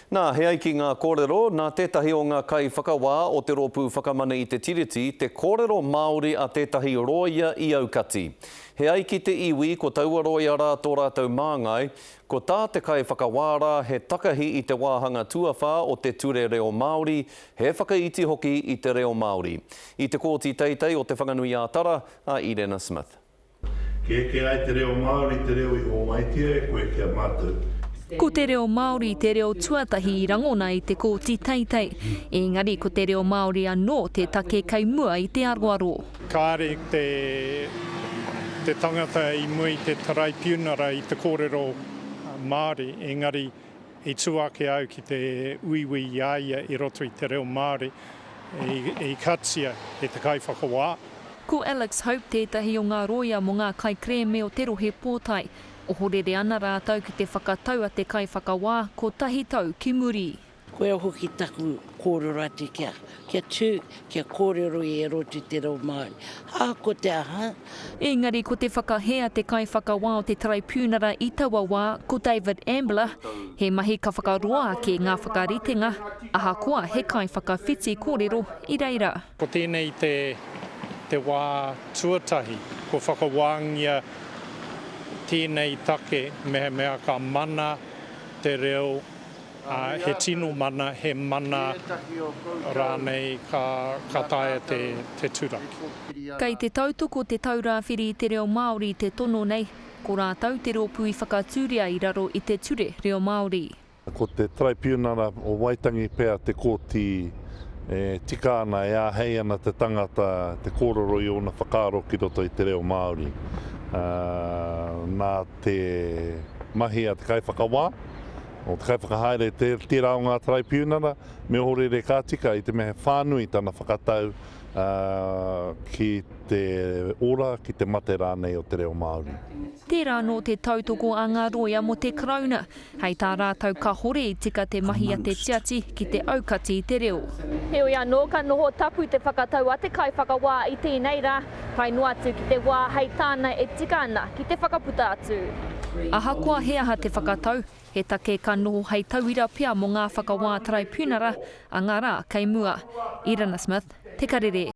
Nā, he ai ki ngā kōrero, nā tētahi o ngā kaiwhakawā o te Rōpū Whakamana i te Tiriti te kōrero Māori a tētahi rōia i aukati. He ai ki te iwi ko taua rōia rā tō rātou māngai, ko tā te kaiwhakawā rā he takahi i te wāhanga tuawhā o te Ture Reo Māori, he whakaiti hoki i te reo Māori. I te Kōti Teitei o Te Whanganui-ā-Tara, a Irena Smith. Kēkē ai te reo Māori te reo i hōmaitia e koe ki a mātou. Ko te reo Māori te reo tuatahi i rangona i te Kōti Teitei, engari ko te reo Māori anō te take kei mua i te aroaro. Kāre te te tangata i mua i te taraipiunara i te kōrero Māori, engari I tū ake au ki te uiui i a ia i roto i te reo Māori i katia e te kaiwhakawā. Ko Alex Hope tētahi o ngā rōia mō ngā kaikerēme o te Rohe Pōtae. Ohorere ana rātou ki te whakatau a te kaiwhakawā kotahi tau ki muri. Koia hoki taku kōrero atu kia, kia tū, kia kōrero i e roto i te reo Māori. Ā, ko te aha? Engari ko te whakahē a te kaiwhakawā o te Taraipiunara i taua wā, ko David Ambler, he mahi ka whakaroa ake ngā whakaritenga, ahakoa he kaiwhakawhiti kōrero i reira. Ko tēnei te, te wā tuatahi kua whakawāngia tēnei take mehemea ka mana te reo Ā, he tino mana, he mana rānei ka taea te turaki. Kei te tautoko Te Taura Whiri i te Reo Māori i te tono nei, ko rātou te rōpū i whakatūria i raro i te Ture Reo Māori. Ko te Taraipiunara o Waitangi pea te kōti e tika ana, e āhei ana te tangata te kōrero i ōna whakaaro ki roto i te reo Māori. Nā te mahi a te kaiwhakawā, o te kaiwhakahaere tērā o ngā taraipiunara, me ohorere ka tika i te mea he whānui tana whakatau ki te ora, ki te mate rānei o te reo Māori. Tērā anō te tautoko a ngā rōia mō te Karauna, hei tā rātou kahore i tika te mahi a te tiati ki te aukati i te reo. Heoi anō, ka noho tapu te whakatau a te kaiwhakawā i tēnei rā, tae noa atu ki te wā hei tāna e tika ana ki te whakaputa atu. Ahakoa he aha te whakatau, he take ka noho hei tauira pea mō ngā whakawā taraipiunara a ngā rā kei mua. Irina Smith, Te Karere.